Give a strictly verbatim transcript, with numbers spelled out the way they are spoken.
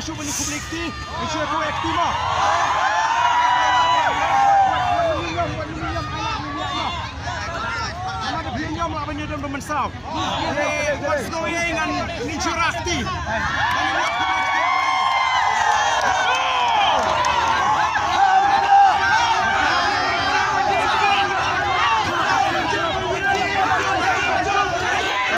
Shu ban ïakhublei kti, shu ïakhublei kti mo. Wat ïa ngi ñiam, wat ïa ngi ñiam, ai lad ngi ñiam mo. Namar da phi ñiam lah ban ïadon bad mynsaw. Wat sngewbha ïa ngan ngin shu rah kti.